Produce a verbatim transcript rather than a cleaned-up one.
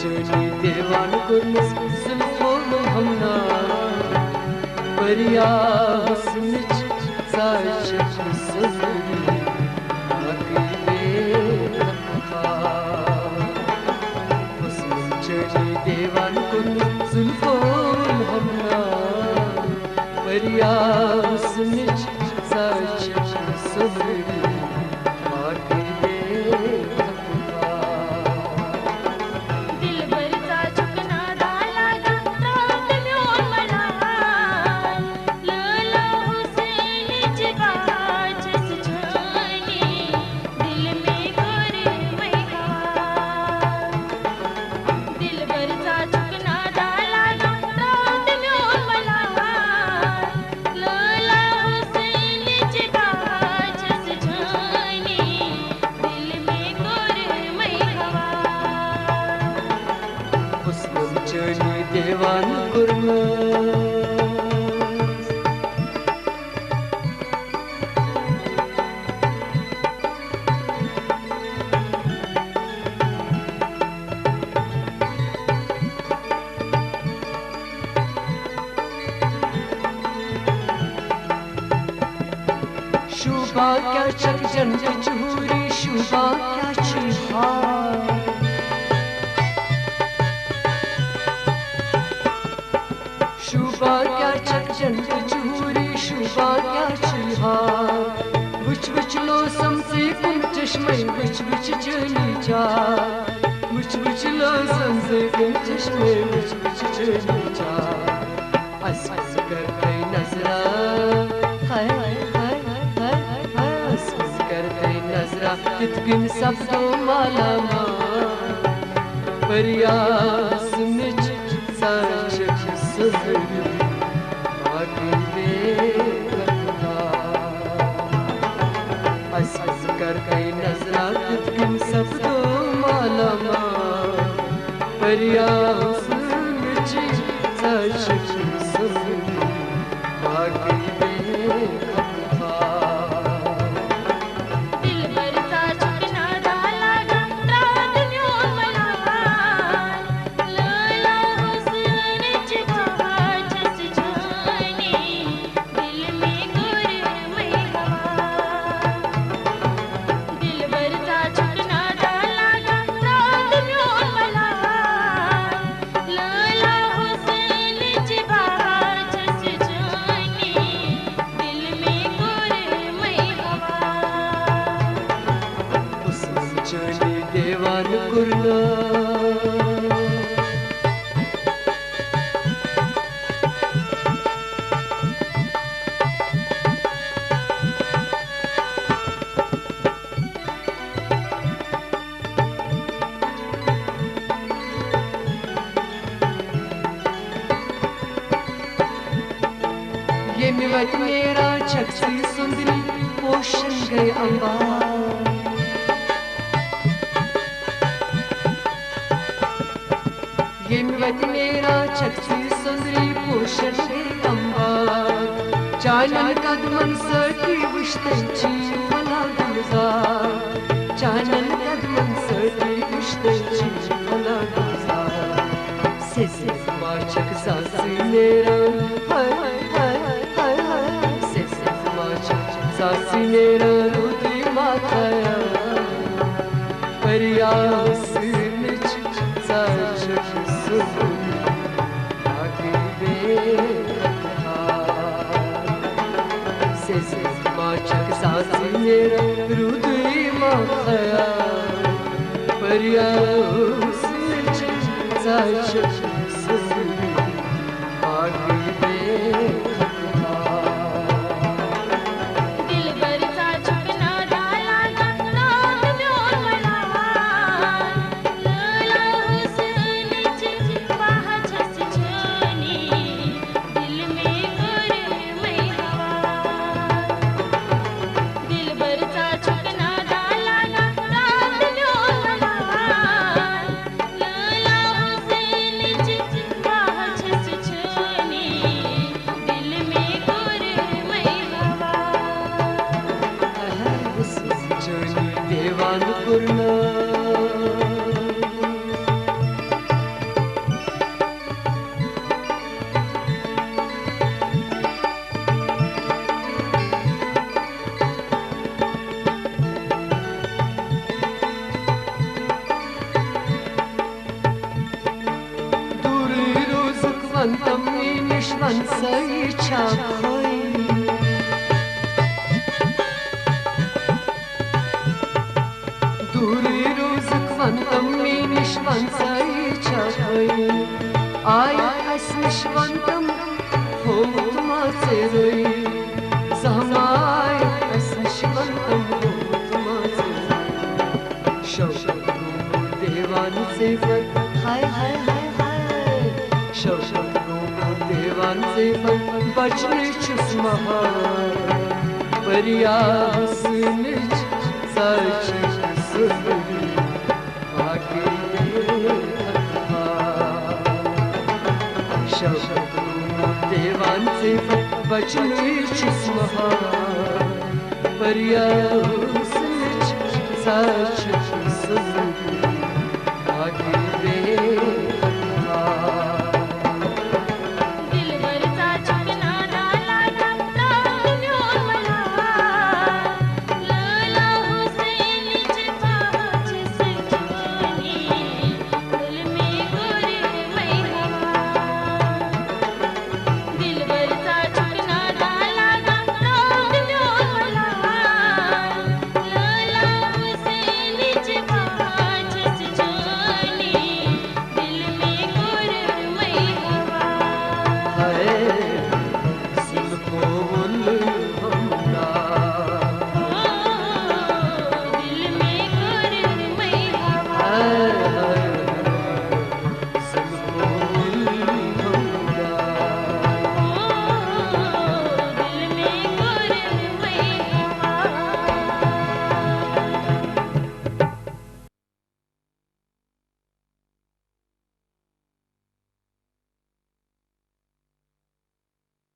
چٲنی دیوان کوٚرمُت زُلفو مُلہمنا، پریاہس نِچ ساے چھَس سُنٛدری، باقٕے بے وفا۔ حُسنُن چٲنی دیوان کوٚرمُت زُلفو مُلہمنا، پریاہس نِچ ساے چھَس سُنٛدری، باقٕے بے وفا۔ دلبر ژٕ چھُکھ نادان لاگان راتھ میون ملال۔ لٲلا حُسینٕچ باجس جٲنی، دل مےٚ کوٚر مےٚ گار۔ دلبر ژٕ چھُکھ نادان لاگان راتھ میون ملال۔ لٲلا حُسینٕچ باجس جٲنی، دل مےٚ کوٚر مےٚ گار۔ حُسنُن چٲنی دیوان کوٚرمُت۔ شوٗبان کیٛاہ چھکھ جنتٕچ حوٗری، شوٗبان کیٛاہ چھُے ہار۔ شوٗبان کیٛاہ چھکھ جنتٕچ حوٗری، شوٗبان کیٛاہ چھُے ہار۔ وٕچھ وٕچھ لوسم ژے کُن چشمے، وٕچھ وٕچھ جٲنی چار۔ وٕچھ وٕچھ لوسم ژے کُن چشمے، وٕچھ وٕچھ جٲنی چار۔ اسہِ کُن کر تۄہہِ نظرا، ہاے، ہاے، ہاے، ہاے، ہاے۔ اسہِ کُن کر تۄہہِ نظرا، کِتھ کٔنۍ سپدو مالا مال۔ پریاہس نِچ ساے چھَس سُنٛدری، باقٕے بے وفا۔ اسہِ کُن کر تۄہہِ نظرا، کِتھ کٔنۍ سپدو مالا مال۔ پریاہس نِچ ساے چھَس سُنٛدری، باقٕے بے وفا۔ دلبر ژٕ چھُکھ نادان لاگان راتھ میون ملال۔ لٲلا حُسینٕچ باجس جٲنی، دل مےٚ کوٚر مےٚ گوار۔ دلبر ژٕ چھُکھ نادان لاگان راتھ میون ملال۔ لٲلا حُسینٕچ باجس جٲنی، دل مےٚ کوٚر مےٚ گوار۔ حُسن چٲنی دیوان کوٚرمُت۔ ییٚمہِ وتہِ نیران چھکھ ژٕ سُندری، پوشن گٔے امبار۔ ییٚمہِ وتہِ نیران چھکھ ژٕ سُندری، پوشن گٔے امبار۔ چانٮ۪ن قدمن سۭتی وٕچھتن چھی پھۄلان گُلزار۔ چانٮ۪ن قدمن سۭتی وٕچھتن چھی پھۄلان گُلزار۔ سیٚزِ ما چھکھ ساسٕے نیران، ہاے، ہاے، ہاے، ہاے۔ سیٚزِ ما چھکھ ساسٕے نیران، روٗدٕے ما خیال۔ پریاس نِچ ژٕ چھکھ سُہ، باقٕے بے وفا۔ سیٚزِ ما چھکھ ساسٕے نیران، روٗدٕے ما خیال۔ پریاس نِچ ژٕ چھکھ سُہ، باقٕے بے وفا۔ دلبر ژٕ چھکھ نادان لاگان راتھ میون ملال۔ لٲلا حُسینٕچ باہ چھس جٲنی، دل مےٚ کوٚر مےٚ گوار۔ دلبر ژٕ چھکھ نادان لاگان راتھ میون ملال۔ لٲلا حُسینٕچ ہمسایی چھا کھوے۔ دوٗرٕے روزُکھ ونتم مےٚ نِش، ہمسایی چھا کھوے۔ آیکھ اسہِ نِش ونتم، ہووُتھ ما ژےٚ روے۔ زہما آیکھ اسہِ نِش ونتم، ہووُتھ ما ژےٚ روے۔ شوکت گوٚمُت دیوان ژےٚ پتہٕ، ہاے ہاے ہاے ہاے۔ شوکت گوٚمُت دیوان ژےٚ پتہٕ، بچنٕے چھُس محال۔ پریاس نِچ ژاے چھِ سُہ باقٕے۔ شوکت گوٚمُت دیوان ژےٚ پتہٕ، بچنٕے چھُس محال۔ پریاس نِچ ژاے چھِ سُہ